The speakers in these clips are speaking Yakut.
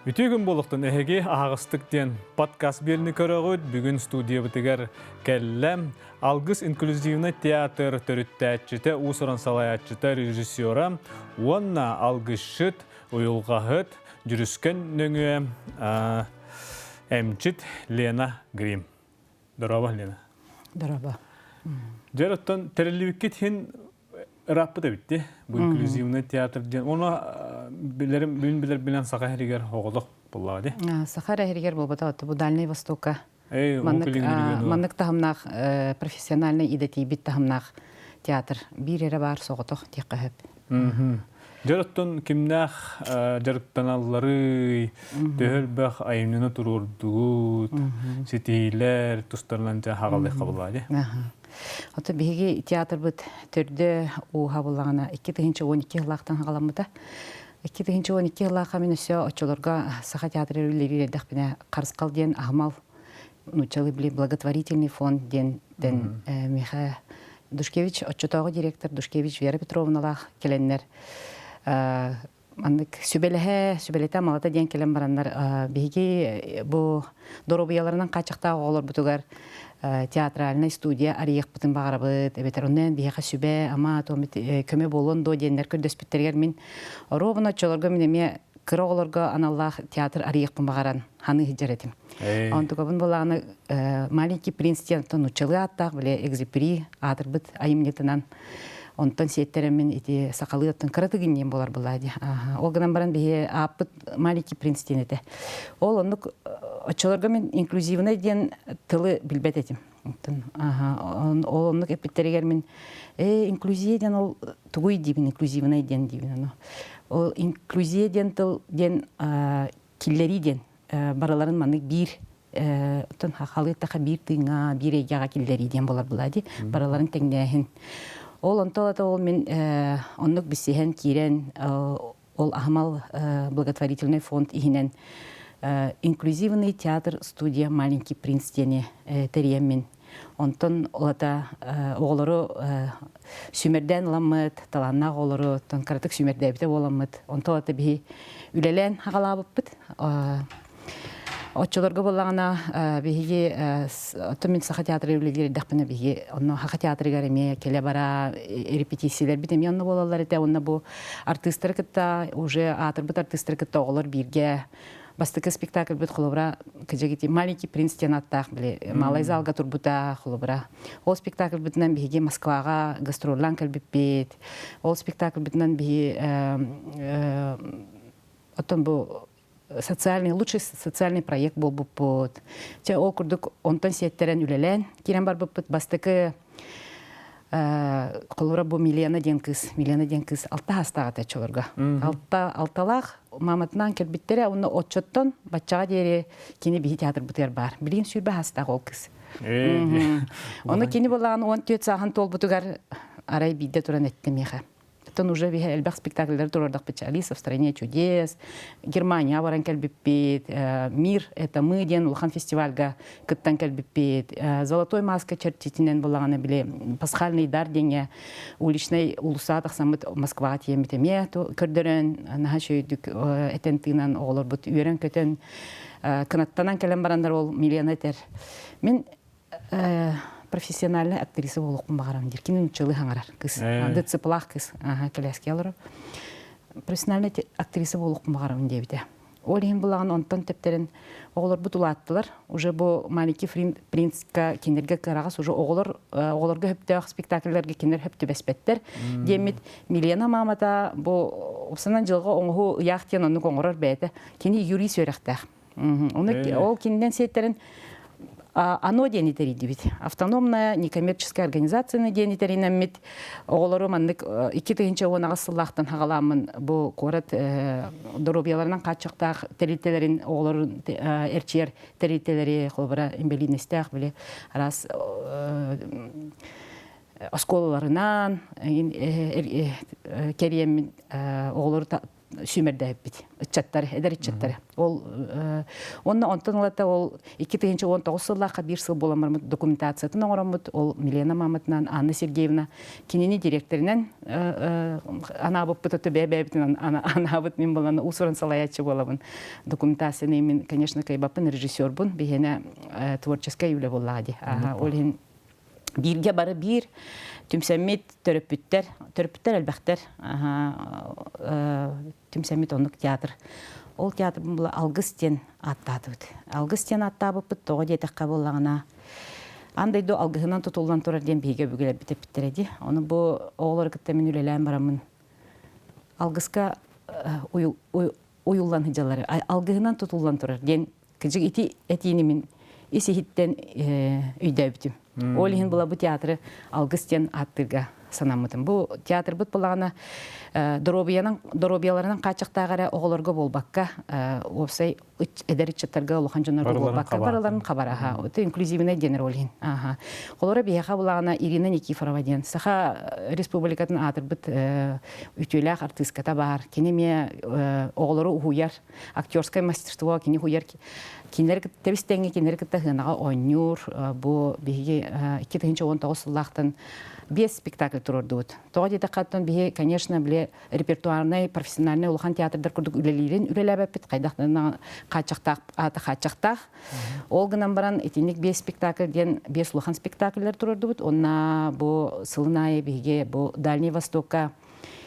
Үтүө күн буолуохтун эһиги аһаҕастык диэн подкаст биэрни көрөҕүт. Бүгүн студиябытыгар кэллэ Алгыс инклюзивный театр төрүттээччитэ, уус-уран салайааччыта, режиссера уонна алгысчыт, уйулҕаһыт, дьүрүскэн нөҥүө эмчит Лена Грим. Дорообо, Лена. Дорообо. Дьэр оттон тэриллибиккит иһин ырааппыт эбит бу инклюзивный театр диэн. Оны билэрим, бүгүн билэр билэн Саха сиригэр оҕолох буоллаҕа дии. Саха эригэр буолбата, бу Дальний Востокка маннык таһымнаах профессиональный идэтийбит таһымнаах театр биир эрэ баар соҕотох диэххэ сөп. Дьэр оттон кимнээх дьарыктаналларый, төһө элбэх айымньыны туруордугут, ситиһиилэр тустарынан дьэ хаҕалыахха буоллаҕа дии. Ото биһиги театрбыт төрдө ууһа буллаҕына 2012 сыллаахтан хаҕаламмыта. 2012 сыллаахха мин өссө оччолорго Саха театрыгар үлэлиир эрдэхпинэ Харысхал диэн аһымал нууччалыы били благотворительный фонд диэн миэхэ Душкевич оччотооҕу директор Душкевич Вера Петровналаах кэлэннэр маннык сүбэлэһэ, сүбэлэтэ амалата диэн кэлэн бараннар биһиги бу доруобуйаларынан хааччахтаах оҕолорбутугар театральнай студия арыйыахпытын баҕарабыт эбэтэр онон биһиэхэ сүбэ ама көмө буолуон дуо диэннэр көрдөспүттэригэр мин оруобуна оччолорго мин эмиэ кыра оҕолорго аналлаах театр арыйыахпын баҕаран ханыы сылдьар этим. Онтукабын буолааны Маленький принц диэн нууччалыы ааттаах били Экзюпери аатырбыт айымньытынан онтон сиэттэрэммин ити сахалыы оттон кыра тыгын диэн буолар буолаа дии. Ол гынан баран биһи ааппыт Маленький принц диэн этэ. Ол оннук оччолорго мин инклюзивный диэн тылы билбэт этим. Оттон ол оннук эппиттэригэр мин инклюзия диэн ол тугуй диибин инклюзивный диэн диибин ону. Ол инклюзия диэн тыл диэн киллэрии диэн барыларын маннык биир оттон халыыттаха биир тыыҥа биир эйгэҕэ киллэрии диэн буолар буолаа дии барыларын тэҥнээһин ол онтон ол мин оннук билсиһэн киирэн ол аһымал благотворительный фонд иһинэн инклюзивный театр студия маленький принц диэни тэрийэммин онтон олата оҕолору сүүмэрдээн ыламмыт талааннаах оҕолору оттон кыратык сүүмэрдээбитэ буоламмыт онтон олата биһи үлэлээн хаҕалаабыппыт. Оччолорго буоллаҕына биһиги оттон мин Саха театрыгар үлэлиир эрдэхпинэ биһиги онно Саха театрыгар эмиэ кэлэ-бара репетициялэрбит эмиэ онно буолаллар этэ. Уонна бу артыыстары кытта уже аатырбыт артыыстары кытта оҕолор бииргэ бастакы спектакльбыт холобура кыдьыгити маленький принц диэн ааттаах били малай залга турбута холобура ол спектакльбытынан биһиги Москваҕа гастроллаан кэлбиппит ол спектакльбытынан биһи оттон бу социальный лучший социальный проект буолбуппут чэ ол курдук онтон сиэттэрэн үлэлээн киирэн барбыппыт бастакы холобура бу Милена диэн кыыс Милена диэн кыыс алта саастаах этэ оччолорго алта алталаах мааматынаан кэлбиттэрэ уонна оччоттон баччаҕа диэри кини биһи театрбытыгар баар билигин 20 саастаах ол кыыс ону кини буоллаҕына 14 сааһын туолбутугар арай биирдэ туран эттэ миэхэ Оттон уже биһи элбэх спектакльлары туруордахпыт Алиса в стране чудес, Германия баран кэлбиппит, Мир это мы диэн улахан фестивальга кыттан кэлбиппит, Золотой маска чэрчитинэн булаҕына били пасхальный дар диэҥҥэ уличный уулуссаҕа тахсаммыт Москваҕа тиийэммит эмиэ көрдөрөн наһаа үчүгэйдик этэн тыынан оҕолорбут үөрэн-көтөн кынаттанан кэлэн бараннар ол Милена этэр мин профессиональная актриса буолуохпун баҕарабын диир. Кини нууччалыы хаҥарар кыыс. ДЦПлаах кыыс. Кэлээскэ олорор. Профессиональная актриса буолуохпун баҕарабын диэбитэ. Ол иһин булаҕын онтон тэптэрин оҕолорбут улааттылар. Уже бу Маленький принцка кинилэргэ кыараҕас уже оҕолор оҕолорго сөптөөх спектакльларга кинилэр хөп түбэспэттэр диэммит Милена маамата бу упсанан дьылҕа оҥоһуу ыйаах диэн оннук оҥорор бэйэтэ. Кини юрист үөрэхтээх. Оны ол кининэн сиэттэрин АНО диэн тэрийдибит. Автономная некоммерческая организация диэн тэринэммит. Оҕолору маннык 2018 сыллаахтан хаҕаламмын бу куорат доруобуйаларынан хааччахтаах тэрилтэлэрин оҕолорун эрчийэр тэрилтэлэри холобура инбэлиинэстээх били араас оскуолаларынан кэриэммин оҕолору. сүүмэрдээбиппит ыччаттар, эдэр ыччаттары. Ол онно онтон ылата ол 2019 сыллаахха биир сыл буолан бараммыт документациятын оҥороммут ол Милена мааматынан Анна Сергеевна кинини директоринэн анаабыппыт өтө бэйэ-бэйэбитин анаабыт мин буолан уус-уран салайааччы буолабын. Документацияны мин, конечно, кыайбаппын, режиссербун, биһиэнэ творческай үлэ буоллаҕа дии. Ол иһин бииргэ бары биир түмсэммит төрөппүттэр, төрөппүттэр элбэхтэр, түмсэммит оннук театр. Ол театрбын була Алгыс диэн ааттаатыбыт. Алгыс диэн ааттаабыппыт тоҕо диэтэххэ буоллаҕына, аан дойду алгыһынан тутуллан турар диэн биһиги өбүгэлэрбит эппиттэрэ дии. Ону бу оҕолору кытта мин үлэлээн бараммын алгыска уйуллан сылдьаллар, алгыһынан тутуллан турар диэн кыдьык ити этиини мин ис иһиттэн өйдөөбүтүм. Ол иһин була бу театры Алгыс диэн ааттыырга санаммытым. Бу театрбыт булаҕына доруобуйанан доруобуйаларынан хааччахтаах эрэ оҕолорго буолбакка, уопсай эдэр ыччаттарга, улахан дьоннорго буолбакка, барыларын хабар аха. Это инклюзивный диэн роль иһин. Аха. Холоро биһиэхэ булаҕына Ирина Никифорова диэн Саха Республикатын аатырбыт үтүөлээх артыыската баар. Кини эмиэ оҕолору уһуйар актерское мастерство кини уһуйар кинилэр тэбис тэҥҥэ кинилэри кытта сыанаҕа оонньуур бу биһиги 2019 сыллаахтан биэс спектакль туруордубут. Тоҕо диэтэххэ оттон биһи, конечно, били репертуарнай, профессиональнай улахан театрдар курдук үлэлиирин үлэлээбэппит, хайдах хааччахтаах аата хааччахтаах. Ол гынан баран итинник биэс спектакль диэн биэс улахан спектакльлэр туруордубут. Онна бу сылын аайы биһиги бу Дальний Востокка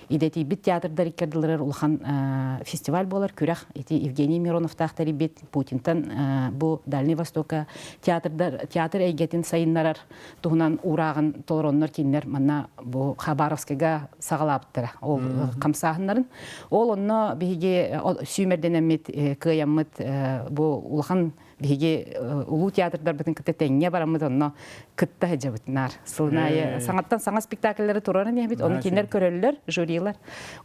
идэтийбит театрдар иккардыларыгар улахан фестиваль буолар күрэх. Ити Евгений Мироновтаах тэрийбит Путинтан бу Дальний Востокка театрдар театр эйгэтин сайыннарар туһунан уурааҕын толороннор кинилэр манна бу Хабаровскайга саҕалаабыттара ол хамсааһыннарын. Ол онно биһиги сүүмэрдэнэммит, кыайаммыт бу улахан биһиги улуу театрдарбытын кытта тэҥҥэ бараммыт онно кытта сылдьабыт наар сылын аайы саҥаттан саҥа спектакльлары тураран иһэбит ону кинилэр көрөллөр жюрилар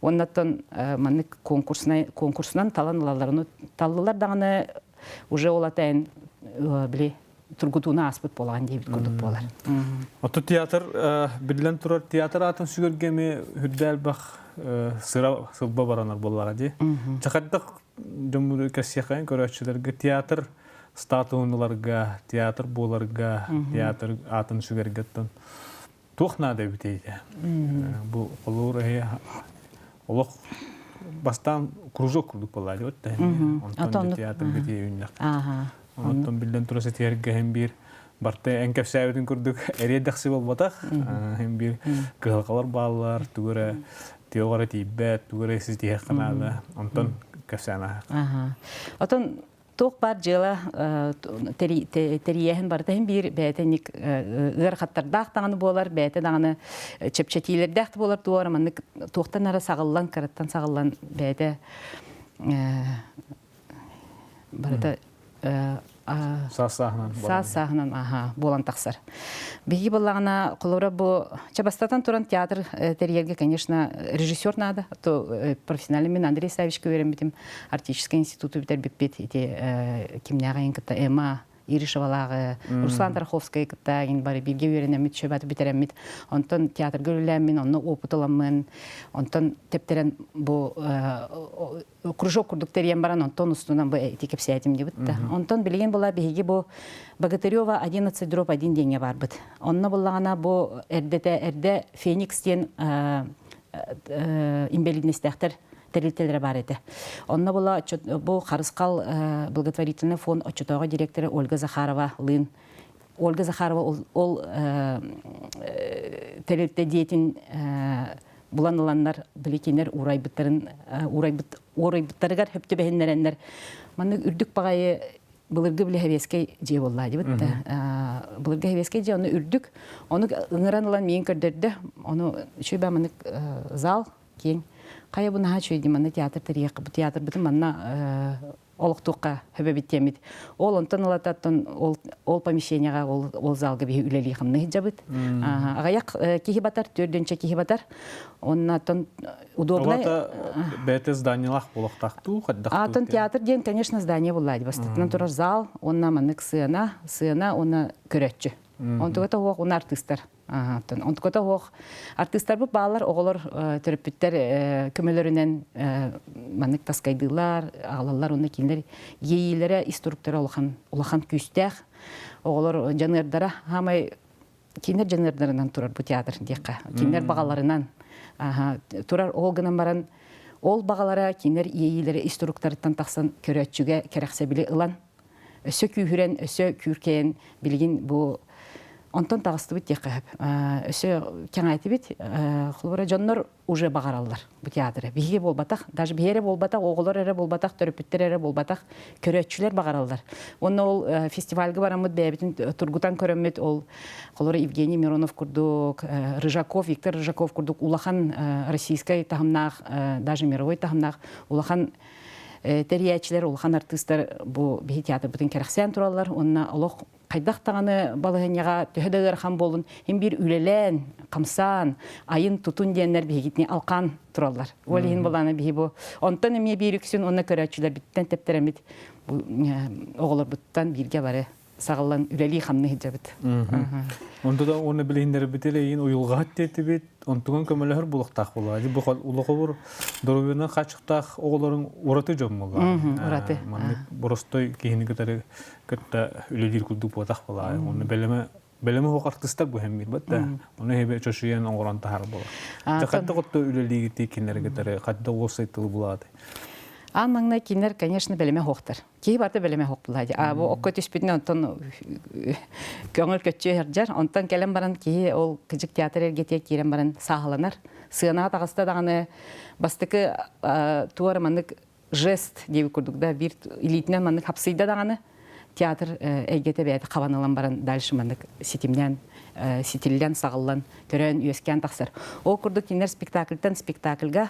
оннаттан маннык конкурснай конкурсунан талан ылаллар ону таллылар даҕаны уже ол атайын били тургутууну ааспыт буолаҕын диэбит курдук буолар. Оту театр биллэн турар театр аатын сүгэргэ эми үрдэ элбэх сыра сылба баранар буоллаҕа дии. Чахайдах дьоммуту кэссиэххэйин көрөөччүлэргэ театр статуһун ыларга, театр буоларга, театр аатын сүгэргэттэн туох наада эбитий Бу холуур эһи олох бастаан кружок курдук буолла дии онтон театр бити үүннэх. Онтон биллэн тура сэтиэргэ һин биир барта эн кэпсээбитин курдук эриэдэхси буолбатах. Һин биир кыһалҕалар бааллар, тугу эрэ тыаҕа эрэ тиийбэт, тугу эрэ ситиһиэххэ наада. Онтон кэпсээн ааһыах. Отон туох баар дьыала тэрийээһин барыта иһин биир бэйэтэ ник ыарахаттардаах даҕаны буолар, бэйэтэ даҕаны чэпчэтиилэрдээх да буолар туора маннык туохтан эрэ саҕыллан, кыраттан саҕыллан бэйэтэ барыта саас-сааһынан саас-сааһынан аха буолан тахсар. Биһиги буоллаҕына холобура бу чэ бастатан туран театр тэрийэргэ, конечно, режиссер надо. То профессиональный мен Андрей Савичка үөрэммитим, артистический институту бүтэрбиппит ити кимнээҕин кытта Эмма Иришевалааҕы, Руслан Тараховскай кытта ин бары бииргэ үөрэнэммит, шөбат бүтэрэммит. Онтон театрга үлэлээммин, онно опыт ыламмын, онтон тэптэрэн бу кружок курдук тэрийэн баран онтон устунан бу ити кэпсээтим дибит да. Онтон билигин була биһиги бу Богатырева 11 дробь 1 диэҥҥэ барбыт. Онно буллаҕына бу эрдэтэ эрдэ Феникс диэн инбэлииднэстээхтэр тэрилтэлэрэ баар этэ. Онно була бу Харысхал благотворительный фонд оччотооҕу директора Ольга Захарова лыын Ольга Захарова ол тэрилтэ диэтин булан ыланнар били кинилэр уурайбыттарын уурайбыт уурайбыттарыгар хөп түбэһиннэрэннэр маннык үрдүк баҕайы былыргы били хэбиэскэй дьиэ буолла дибит да былыргы хэбиэскэй дьиэ ону үрдүк ону ыҥыран ылан миин көрдөрдө ону үчүгэй ба маннык зал киэҥ хайа бу наһаа үчүгэй манна театр тэрийиэх театрбытын манна олохтуохха хөбөбүт диэммит. Ол онтон ылататтан ол, ол помещениеҕа, ол, ол залга биһи үлэлии хамныы сылдьабыт. Аҕыйах киһи батар, төрдүнчэ киһи батар. Оннаттан удобно. Бэйэтэ зданиелаах буолуохтаахтуу, хайдахтуу? Атын театр диэн, конечно, здание булла. Бастатынан турар зал, онна маннык сыана, сыана, онна көрөччү. Онтуга тоһуох, онна артыыстар. Онтуката суох артыыстарбыт бааллар, оҕолор төрөппүттэр көмөлөрүнэн маннык таскайдыыллар, аҕалаллар уонна кинилэр иэйиилэрэ, ис туруктара улахан улахан күүстээх. Оҕолор дьаныардара хаамай кинилэр дьаныардарынан турар бу театр диэххэ. Кинилэр баҕаларынан турар ол гынан баран ол баҕалара кинилэр иэйиилэрэ ис туруктарыттан тахсан көрөөччүгэ кэрэхсэбили ылан өссө күүһүрэн, өссө күүркэйэн билигин бу онтон таҕыстыбыт диэххэ сөп. Өссө кэҥээтибит. Холобура, дьоннор уже баҕараллар бу театры. Биһиги буолбатах, даже биһи эрэ буолбатах, оҕолор эрэ буолбатах, төрөппүттэр эрэ буолбатах, көрөөччүлэр баҕараллар. Уонна ол фестивальга бараммыт бэйэбитин тургутан көрөммүт ол холобура Евгений Миронов курдук, Рыжаков, Виктор Рыжаков курдук улахан российскай таһымнаах, даже мировой таһымнаах улахан тэрийээччилэр, улахан артыыстар бу биһи театрбытын кэрэхсээн тураллар уонна олох хайдах даҕаны балаһыанньаҕа төһө да ыарахан буоллун, иһин биир үлэлээн, хамсаан, айын тутун диэннэр биһигитини алҕаан тураллар. Ол иһин булаана биһи бу онтон эмиэ биир үксүн уонна көрөөччүлэрбиттэн тэптэрэммит оҕолорбуттан бииргэ бары саҕаллан үлэлии-хамныы сылдьабыт. Онто да уонна билиһиннэрбит элэйин уйулҕаһыт диэтибит, онтугун көмөлөһөр булуохтаах буолла. Бу улахобур доруобуйанан хааччахтаах оҕолорун ураты дьон буолла. Ураты. Маннык боростой киһини кытары кытта үлэлиир курдук буотах буолла. Онно бэлэмэ бэлэмэ хуох артыстар бу хэммир бат да. Ону хебе чошуйан оҥорон таһар буолар. Хатта хотто үлэлиигити кинилэри кытары хатта уопсай тылы булааты. Аан маҥнай кинилэр, конечно, бэлэмэ хуохтар. Киһи барыта бэлэмэ суох буолла дии. А бу окко түспүтүнэн онтон көҥүл көччүө сылдьар. Онтон кэлэн баран киһи ол кыдьык театр эргэтигэр киирэн баран сааһыланар. Сыанаҕа таҕыста даҕаны бастакы туора маннык жест диэбит курдук да биир илиитинэн маннык хапсыйда даҕаны театр эйгэтэ бэйэтэ хабан ылан баран дальше маннык ситимнээн ситиллэн саҕыллан төрөөн үөскээн тахсар. Ол курдук кинилэр спектакльтан спектакльга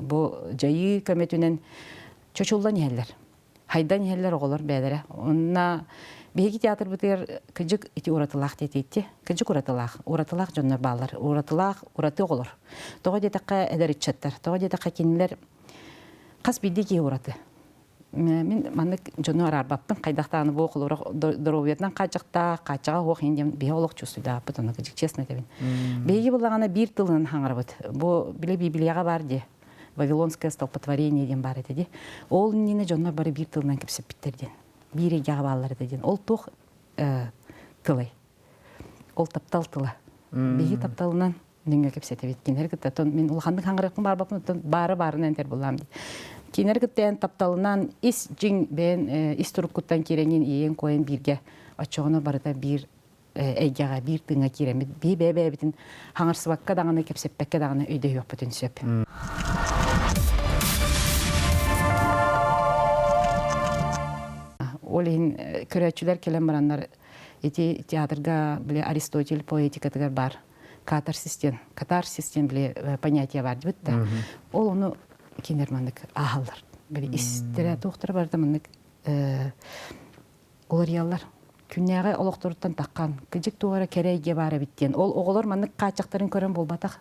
бу дьайыы көмөтүнэн чочуллан иһэллэр. Хайдан иһэллэр оҕолор бэйэлэрэ. Онно биһиги театрбытыгар кыдьык ити уратылаах диэтиитти. Кыдьык уратылаах. Уратылаах дьоннор бааллар. Уратылаах ураты оҕолор. Тоҕо диэтэххэ эдэр ыччаттар. Тоҕо диэтэххэ кинилэр хас биирдии киһи ураты. Мин маннык дьону араарбаппын. Хайдахтааны бу холобура доруобуйатынан хааччахтаах, хааччаҕа суох иһин диэн биһи олох чувствуйдааппыт, ону кыдьык честно этэбин. Биһиги буллаҕына биир тылынан хаҥарабыт. Бу били Библияҕа баар дии. Вавилонское столпотворение диэн баар этэ дии. Ол иннинэ дьоннор бары биир тылынан кэпсэппиттэр диэн. Биир эйгэҕэ бааллар этэ диэн. Ол туох тылай? Ол таптал тыла. Биһиги тапталынан нөҥүө кэпсэтэбит. Кинилэр кытта тон мин улаханнык хаҥырыахпын баарбаппын оттон баары баарынан этэр буллаам дии. Кинилэр кытта эн тапталынан ис дьиҥ бэйэн ис туруккуттан киирэҥин иэйэн-куойан бииргэ оччоҕуна барыта биир эйгэҕэ биир тыыҥҥа киирэммит бии бэйэ-бэйэбитин хаҥарсыбакка даҕаны кэпсэппэккэ даҕаны өйдөһүөхпүтүн сөп. Ол иһин көрөөччүлэр кэлэн бараннар ити театрга били Аристотель поэтикатыгар бар катарсис диэн катарсис диэн били понятие бар дибит да ол ону кинилэр маннык ааһаллар били истэрэ туохтара барыта маннык уларыйаллар. Күннээҕи олохторуттан таххан, кыдьык туох эрэ кэрэ эйгэ баар эбит диэн. Ол оҕолор маннык хааччахтарын көрөн буолбатах.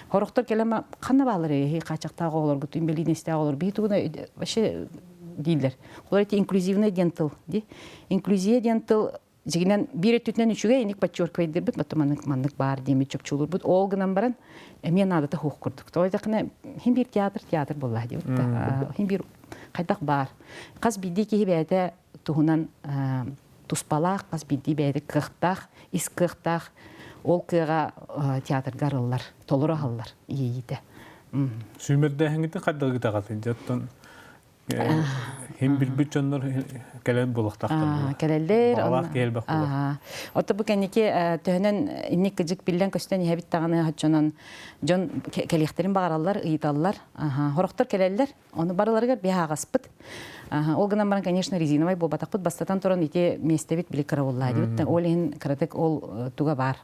Хорохтор кэлэн ханна бааллар эһи хааччахтаах оҕолоргут, инбэлиидинэстээх оҕолор биһи тугуна вообще дииллэр. Олор эти инклюзивный диэн тыл ди. Инклюзия диэн тыл дьигинэн биир өттүтүнэн үчүгэй иник подчеркивайдырбыт, потом маннык маннык баар диэмит чопчулурбут. Ол гынан баран эмиэ наадата суох курдук. Тоҕо диэтэххинэ хин биир театр театр буолла диэбит да. Хин биир хайдах баар. Хас биирдии киһи бэйэтэ туһунан туспалаах, хас биирдии бэйэтэ кыахтаах, ис кыахтаах, ол кыаҕа театрга арыллар, толору аһыллар иэйиитэ. Сүүмэрдээһиҥҥитин хайдах ыытаҕытый? Дьэ, оттон хим билбит дьоннор кэлэн буолуохтаахтар. Кэлэллэр. Баҕалаах киһи элбэх буолар. Отто бу кэнники төһөнөн инник кыдьык биллэн көстөн иһэбит даҕаны оччонон дьон кэлиэхтэрин баҕараллар, ыйыталлар. Хорохтор кэлэллэр. Ону барыларыгар биһааҕаспыт. Ол гынан баран, конечно, резиновай буолбатахпыт. Бастатан туран, ити миэстэбит били кыра буолла диэбит. Ол иһин кыратык ол туга баар.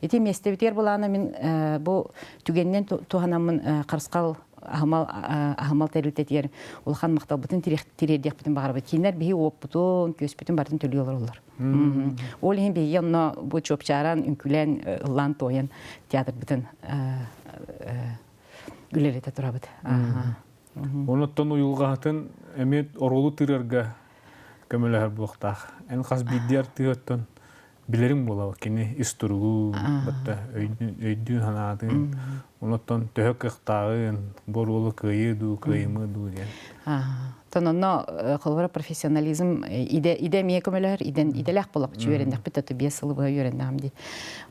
Ити миэстэбитигэр булаана мин бу түгэнинэн туһанаммын Харысхал аһымал аһымал тэрилтэтигэр улахан махталбытын тириэрдиэхпитин баҕарабыт. Кинилэр биһи уоппутун, күөспүтүн барытын төлүү олороллор. Ол иһин биһиги онно бу чуопчааран, үҥкүүлээн, ыллаан туойан театрбытын үлэлэтэ турабыт. Онуттан уйулҕаһытын эмиэ оруолу тыырарга көмөлөһөр буолуохтаах. Эн хас биирдии артыыһыттан билериҥ буолар кини ис туругун, батта өйдүүн санаатын, онуттан төһө кыахтааҕын, боруолу кыайыы дуу, кыайымыы дуу диэн. Тон онно холобура профессионализм идэ идэ эмиэ көмөлөһөр идэн идэлээх буолап үөрэннэхпит тату 5 сылы быһа үөрэннэҕим дии.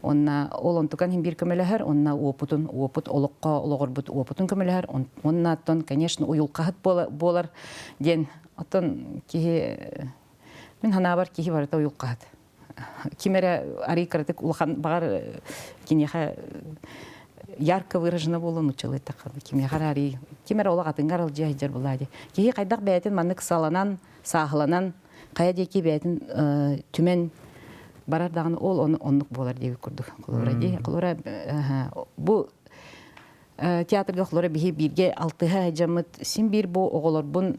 Онна ол онтукан иһин биир көмөлөһөр, онна уопутун, уопут олоххо олоҕорбут уопутун көмөлөһөр, онна оттон, конечно, уйулҕаһыт буолар диэн оттон киһи мин санаабар киһи барыта уйулҕаһыт. Ким эрэ арый кыратык улахан баҕар киниэхэ ярко выражена буолуон нууччалыы эттэххэ кимиэхэ эрэ арый ким эрэ олох атыҥҥа аралдьыйа сылдьар буоллаа дии. Киһи хайдах бэйэтин маннык саланан, сааһыланан хайа диэки бэйэтин түмэн барар даҕаны ол оннук буолар диэбит курдук. Холобура дии. Холобура бу театрга холобура биһи бииргэ алтыһа сылдьаммыт син биир бу оҕолорбун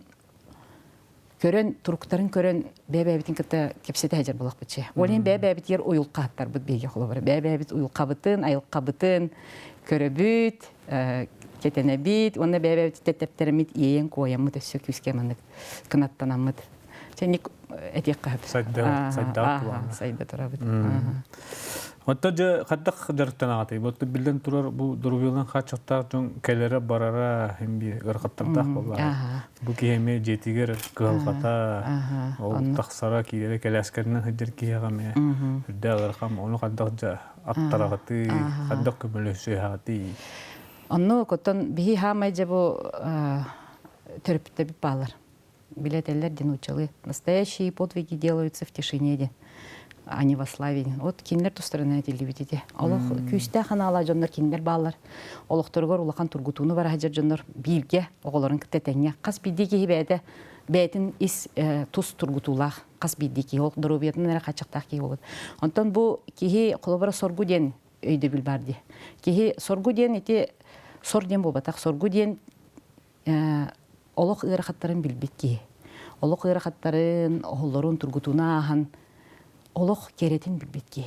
көрөн, туруктарын көрөн бэйэ-бэйэбитин кытта кэпсэтэ сылдьар буолахпыт чэ. Ол иһин бэйэ-бэйэбитигэр уйулҕаһыттарбыт биһиги холобура. Бэйэ-бэйэбит уйулҕабытын, айылҕабытын көрөбүт, кэтэнэбит уонна бэйэ-бэйэбит тэптэрэммит иэйэн-куойаммыт өссө күүскэ маннык кынаттанаммыт. Чэ, этиэххэ сөп. Сайда, сайда Сайда турабыт. Оттон дьэ хайдах дьарыктанаҕытый? Вот биллэн турар бу доруобуйаларын хааччахтаах дьон кэлэрэ барара иһин биир ыарахаттардаах буоллаҕа. Бу киһи эмиэ дьиэтигэр кыһалҕата, ол тахсара, киирэрэ кэлээскэринэн сылдьар киһиэхэ эмиэ үрдээх ыарахан. Ону хайдах дьэ аттараҕытый, хайдах көмөлөсүөҕүтүй? Онну оттон биһи хаамай дьэ бу төрөппүттэрбит бааллар. Билэтэллэр диэн нууччалыы. Настоящие подвиги делаются в тишине диэн, а не во славе диэн. Вот кинилэр тустарынан этиллибит ити. Олох күүстээх анаалаах дьоннор кинилэр бааллар. Олохторугар улахан тургутууну бара сылдьар дьоннор бииргэ оҕолорун кытта тэҥҥэ. Хас биирдии киһи бэйэтэ бэйэтин ис тус тургутуулаах хас биирдии киһи ол доруобуйатын эрэ хааччахтаах киһи буолбут. Онтон бу киһи холобура соргу диэн өйдөбүл бар дии. Киһи соргу диэн ити сор диэн буолбатах. Соргу диэн олох ыарахаттарын билбит киһи. Олох ыарахаттарын, оһоллорун тургутууну ааһан, олох кэрэтин билбит киһи.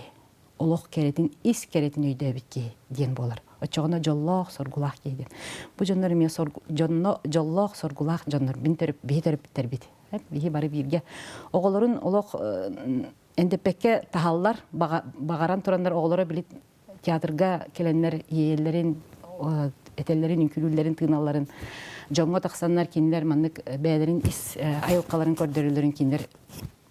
Олох кэрэтин, ис кэрэтин өйдөөбүт киһи диэн буолар. Оччоҕуна дьоллоох, соргулаах киһи диэн. Бу дьоннор эмиэ дьонно дьоллоох, соргулаах дьоннор. Мин биһи төрөппүттэрбит. Биһи бары бииргэ. Оҕолорун олох эндэппэккэ таһаллар, баҕаран тураннар оҕолоро били театрга кэлэннэр иэйэллэрин, этэллэрин, үҥкүүлүүллэрин, тыыналларын дьоҥҥо тахсаннар кинилэр маннык бэйэлэрин ис айылҕаларын көрдөрөллөрүн кинилэр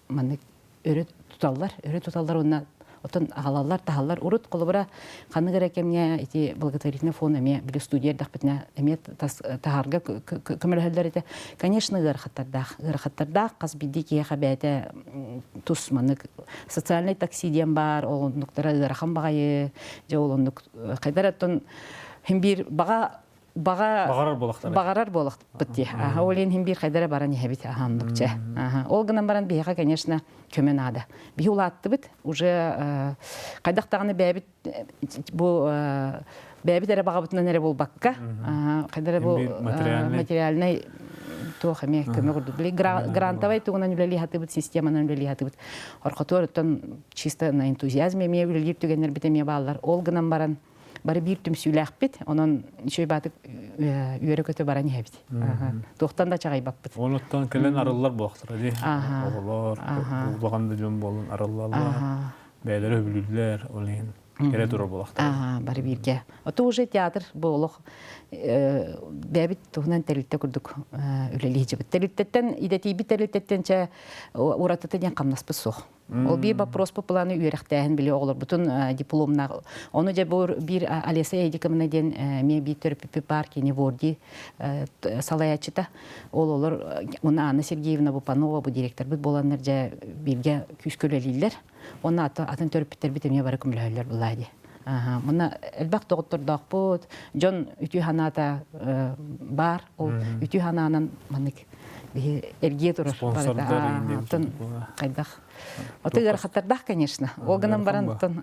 маннык өрө туталлар, өрө туталлар уонна оттон аҕалаллар, таһаллар. Урут холобура ханнык эрэ кэмҥэ ити благотворительный фонд эмиэ били студия эрдэхпитинэ эмиэ таһаарга көмөлөһөллөр этэ. Конечно, ыарахаттардаах. Ыарахаттардаах хас биирдии киһиэхэ бэйэтэ тус маннык социальный такси диэн баар, ол оннуктара ыарахан баҕайы, дьэ ол оннук хайдар оттон хин биир баҕа баҕа баҕарар буолахтара баҕарар буолахпыт дии. Аха, ол иһин биир хайдара баран иһэбит аха оннук чэ. Аха, ол гынан баран биһиэхэ, конечно, көмө наада. Биһи улааттыбыт, уже хайдах даҕаны бэйэбит бу бэйэбит эрэ баҕабытынан эрэ буолбакка, хайдара бу материальный туох эмиэ көмө курдук. Били грантовай тугунан үлэлии сатыыбыт, системанан үлэлии сатыыбыт. Орхотуор оттон чисто на энтузиазме эмиэ үлэлиир түгэннэрбит эмиэ бааллар. Ол гынан баран бары биир түмсүүлээхпит, онон үчүгэй баатык үөрэ-көтө баран иһэбит. Туохтан да чаҕыйбаппыт. Онуттан кэлэн арыллар буолахтара дии. Оҕолор, улахан да дьон буолан арыллаллар. Бэйэлэрэ өбүлүүллэр, ол иһин кэлэ турар буолахтара. Бары бииргэ. Ото уже театр бу олох бэйэбит туһунан тэрилтэ курдук үлэлии сылдьыбыт. Тэрилтэттэн, идэтийбит тэрилтэттэн чэ уратыта диэн хамнаспыт суох. Ол биир вопрос по плану үөрэхтээһин били оҕолорбутун дипломнаах. Ону дьэ бу биир Олеся Эдиковна диэн эмиэ биир төрөппүппүт баар кини Ворди салайааччыта. Ол олор уонна Анна Сергеевна Бупанова бу директорбыт буоланнар дьэ бииргэ күүскэ үлэлииллэр. Уонна атын төрөппүттэрбит эмиэ бары көмөлөһөллөр булаа дии. Мына элбэх доҕоттордоохпут, дьон үтүө санаата баар. Ол үтүө санаанан маннык биһи эргийэ турар. Оттон хайдах. Ото ыарахаттардаах, конечно. Ол гынан баран оттон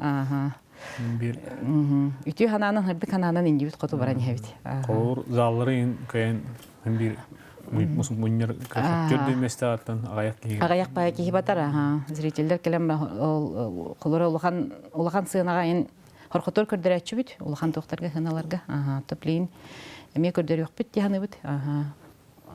үтүө санаанан, сырдык санаанан индибит хоту баран иһэбит. Холобур, заллары кыайан биир мунньар төрдү миэстэҕиттэн аҕыйах киһи аҕыйах баайа киһи батар аха зрителлэр кэлэн ол холоро улахан улахан сыанаҕа ин хорхотор көрдөрөөччүбүт улахан туохтарга сыаналарга аха топлин эмиэ көрдөрүөхпүт диһаныбыт аха.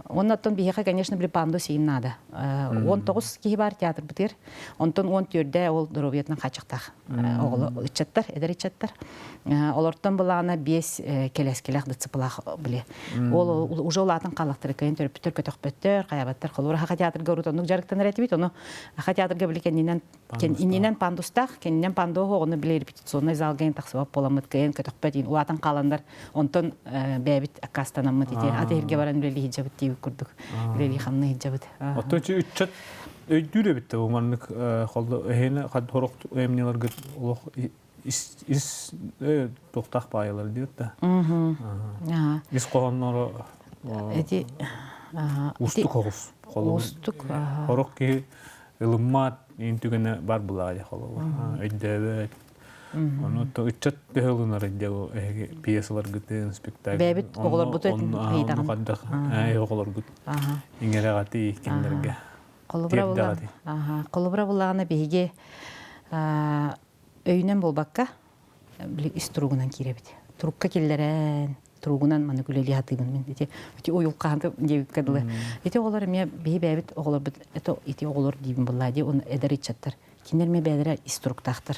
Оннаттан биһиэхэ, конечно, били пандус иин наада. 19 киһи бар театрбытыгар. Онтон 14 ол доруобуйатынан хааччахтаах оҕолор ыччаттар, эдэр ыччаттар. Олортон былаана 5 кэлэскилэх дцплах били. Ол уже улаатан хааллахтара кыайан төрөппүттэр көтөхпөттөр, хайабаттар. Холобура Аха театрга урут оннук дьарыктанар этибит. Ону Аха театрга били кэннинэн иннинэн пандустаах, кэннинэн пандуһу оҕону били репетиционный залга тахсыбат буоламмыт кыайан көтөхпөт иин улаатан хааландар онтон бэйэбит аккаастанаммыт ити ат иһиргэ баран үлэлии сылдьабыт диэбит курдук үлэлии хамныы сылдьабыт. Оттон ыччат өйдүүр эбит да маннык холло эһиэнэ хорох эмнеларгыт олох ис ис туохтаах баайалар диэт да. Ис хоһоонноро эти устук оҕус. Устук. Хорох киһи ылыммат иин түгэнэ бар булаайа холобур өйдөөбөт ону ыччат төһө ылынар дьэ эһиги пьесаларгытын спектакль бэйэбит оҕолорбут онно хайдах оҕолоргут иҥэрэҕити кинилэргэ холобура холобура буллаҕына биһиги өйүнэн буолбакка били ис туругунан киирэбит турукка киллэрэн туругунан маны үлэлии сатыыбын мин ити ити уйулҕаанты диэбиккэ дылы ити оҕолор эмиэ биһи бэйэбит оҕолорбут это ити оҕолор диибин буоллаа дии уонна эдэр ыччаттар кинилэр эмиэ бэйэлэрэ ис туруктаахтар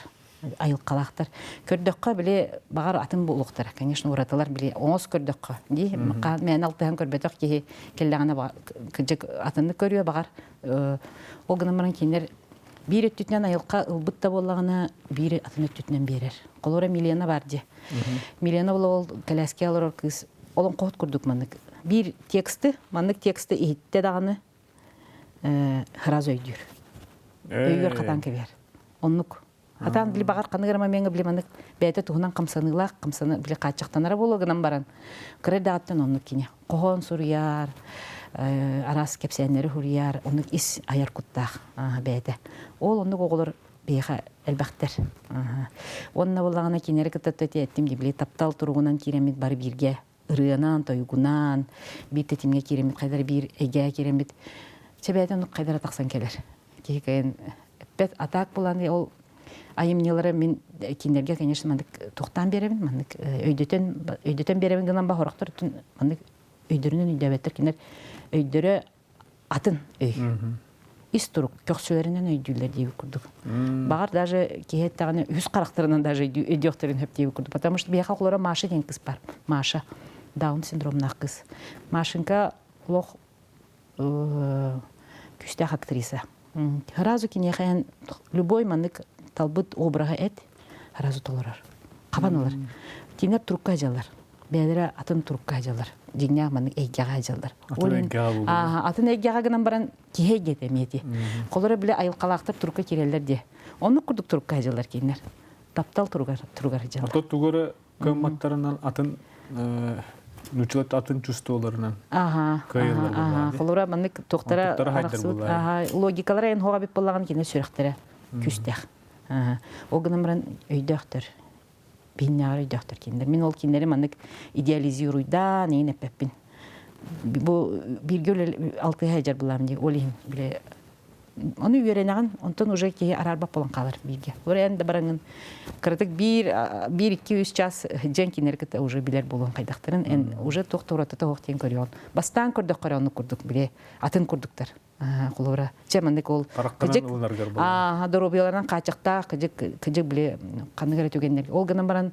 айылҕалаахтар көрдөххө били баҕар атын буолуохтара конечно уратылар били оҥос көрдөххө дии мээнэ алтыһан көрбөтөх киһи кэллэҕинэ кырдьык атыннык көрүө баҕар ол гынан баран кинилэр биир өттүтүнэн айылҕа ылбыт да буоллаҕына биир атын өттүтүнэн биэрэр холобура Милена бар дии Милена була ол кэлээскэ олорор кыыс олоҥхоһут курдук маннык биир тексты маннык тексты иһиттэ даҕаны сразу өйдүүр өйүгэр хатаан кэбиһэр оннук хатаан били баҕар ханнык эрэ момеҥҥа били маннык бэйэтэ туһунан хамсаныылаах хамсаны били хааччахтанара буолуо гынан баран кыра эрдэҕиттэн оннук кини хоһоон суруйар араас кэпсээннэри суруйар оннук ис айар куттаах бэйэтэ ол оннук оҕолор биһиэхэ элбэхтэр. Уонна буоллаҕына кинилэри кытта эттим дии, били таптал туругунан киирэммит бары бииргэ ырыанан, тойугунан, биир тэтимҥэ киирэммит, хайдара биир эйгэҕэ киирэммит, чэбээтэ оннук хайдара тахсан кэлэр. Киһи кыайан эппэт. А так булан ол айымньылары мин кинилэргэ, конечно, маннык туохтаан биэрэбин, маннык өйдөтөн өйдөтөн биэрэбин гынан ба хорохтор маннык өйдөрүнэн өйдөөбөттөр кинилэр өйдөрө атын өй. Ис турук көхсүлэринэн өйдүүллэр диэбит курдук. Баҕар даже киһи эттэҕинэ үһүс харахтарынан даже өйдүөхтэрин сөп диэбит курдук. Потому что биһиэхэ оҕолоро Маша диэн кыыс бар. Маша. Даун синдромнаах кыыс. Машенька олох күүстээх актриса. Сразу киниэхэ любой маннык талбыт обраһа эт сразу толорор. Хабан ылар. Кинилэр турукка дьалар. Бэйэлэрэ атын турукка дьалар. Дьиҥнээх маннык эйгэҕэ дьаллар. Атын эйгэҕэ буолуо. Атын эйгэҕэ гынан баран киһи эйгэтэ эмиэ ити. Холоро бile айылҕалаахтар турукка киирэллэр диэ. Оннук курдук турукка дьаллар кинилэр. Таптал туругар туругар дьаллар. Ото тугары кыамматтарынан атын нучулат атын чувстволарынан кыайыллар буоллаҕа. Холобура маннык туохтара арахсыбыт логикалара эн хоҕа бит буоллаҕын кини сүрэхтэрэ күүстээх. Ол гынан баран өйдөөхтөр. Биһиннээҕэр өйдөөхтөр кинилэр. Мин ол кинилэри маннык идеализируйдаан иин эппэппин. Бу бииргэ алтыһа сылдьар булаам дии. Ол иһин бile Ону үөрэнэҕин, онтон уже киһи араарбат буолан хаалар бииргэ. Эн да бараҥын кыратык биир, биир, икки, үс час дьэн кинилэри кытта уже билэр буолуон хайдахтарын, эн уже туох туратата суох диэн көрүөҕүн. Бастаан көрдөххө оннук курдук били атын курдуктар. Холобура, чэ маннык ол кыдьык аа доруобуйаларынан хааччахтаах кыдьык кыдьык били ханнык эрэ түгэннэр. Ол гынан баран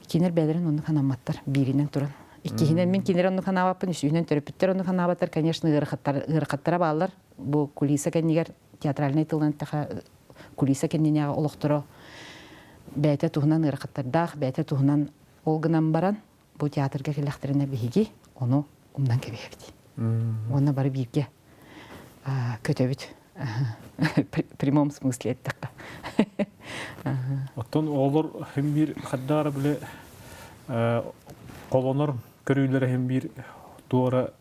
кинилэр бэйэлэрин оннук санамматтар бииринэн туран. Иккиһинэн мин кинилэр оннук санаабаппын, үсүһүнэн төрөппүттэр оннук санаабаттар, конечно, ыарахаттар ыарахаттара бааллар. Бу кулиса кэннигэр театральнай тылынан эттэхэ кулиса кэннинээҕи олохторо бэйэтэ туһунан ыарахаттардаах, бэйэтэ туһунан ол гынан баран бу театрга кэллэхтэринэ биһиги ону умнан кэбиһэбит. Уонна бары бииргэ көтөбүт. В прямом смысле эттэххэ. Оттон оҕолор хим биир хаддаара биле холонор көрүүлэрэ хим биир туора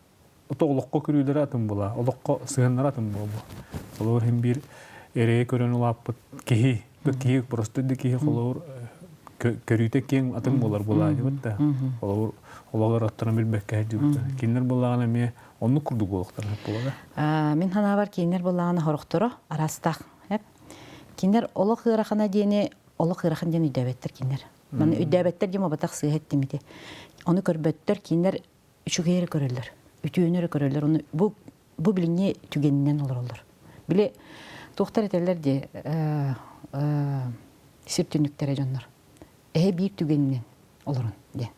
ото олоххо көрүүлэрэ атын була, олоххо сыһыннара атын буолбу. Холобур хим биир эрэйи көрөн улааппыт киһи, киһи просто да киһи холобур көрүүтэ киэҥ атын буолар буолаа дибит да. Холобур олоҕор аттарын билбэккэ дибит. Кинилэр буоллаҕына эмиэ оннук курдук буолуохтара буолара. Мин санаабар кинилэр буоллаҕына хорохторо араастаах. Кинилэр олох ыарахана диэни олох ыарахан диэн өйдөөбөттөр кинилэр. Маны өйдөөбөттөр диэн буолбатах сыыһа эттим ити. Ону көрбөттөр кинилэр үчүгэй эрэ көрөллөр. Үтүөнү эрэ көрөллөр. Ону бу бу билиҥҥи түгэнинэн олороллор. Били туохтар этэллэр дии сир түннүктэрэ дьоннор. Эһэ биир түгэнинэн олорун диэн.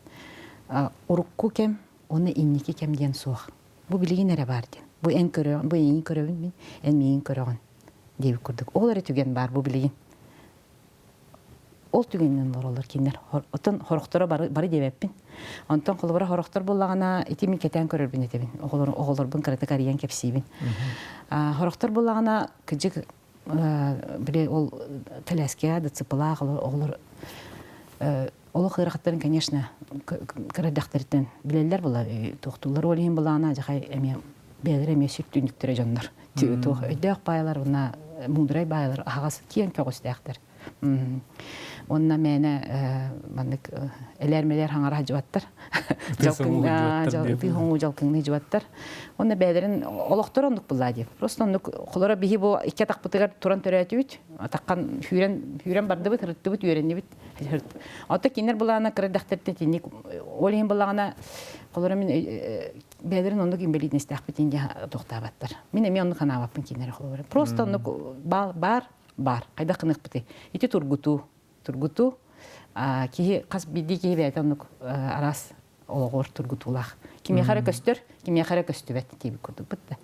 Урукку кэм уонна инники кэм диэн суох. Бу билигин эрэ баар диэн. Бу эн көрөҕүн, бу эйигин көрөбүн мин, эн миигин көрөҕүн диэбит курдук. Ол эрэ түгэн баар бу билигин. Ол түгэнинэн олороллор кинилэр. Оттон хорохторо бары, бары диэбэппин. Онтон холобура хорохтор буоллаҕына ити мин кэтээн көрөрбүн этэбин. Оҕолор, оҕолорбун кыратык арыйан кэпсиибин. Хорохтор буоллаҕына кыдьык били ол кэлээскэҕэ ДЦП-лаах оҕолор олох ыарахаттарын, конечно, кыра эрдэхтэриттэн билэллэр була туохтууллар ол иһин былаана дьахай эмиэ бэйэлэрэ эмиэ сүр түннүктэрэ дьоннор туох өйдөөх баайалар уонна муударай баайалар аһаҕас киэҥ көҕүстээхтэр Уонна мээнэ маннык элээр-мэлээр хаҥара сылдьыбаттар. Ытыы хоҥуу дьалкыҥныы сылдьыбаттар. Уонна бэйэлэрин олохторо оннук буллаа диye. Просто оннук холоро биһи бу икки атахпытыгар туран төрөөтүбүт. Атаххан сүүрэн сүүрэн бардыбыт, ырыттыбыт, үөрэннибит. Оттон кинилэр былаана кыра дэхтэртэн тинник ол иһин былаана холоро мин бэйэлэрин оннук инбэлиитинэстээхпитин диye тохтаабаттар. Мин эмиэ оннук санаабаппын кинилэри холобура. Просто оннук баар баар. Хайдах гыныахпытый? Ити тургутуу. Тургутуу. Киһи хас биирдии киһи бэйэтэ оннук араас олоҕор тургутуулаах. Кимиэхэ эрэ көстөр, кимиэхэ эрэ көстүбэт диэбит курдукпут да.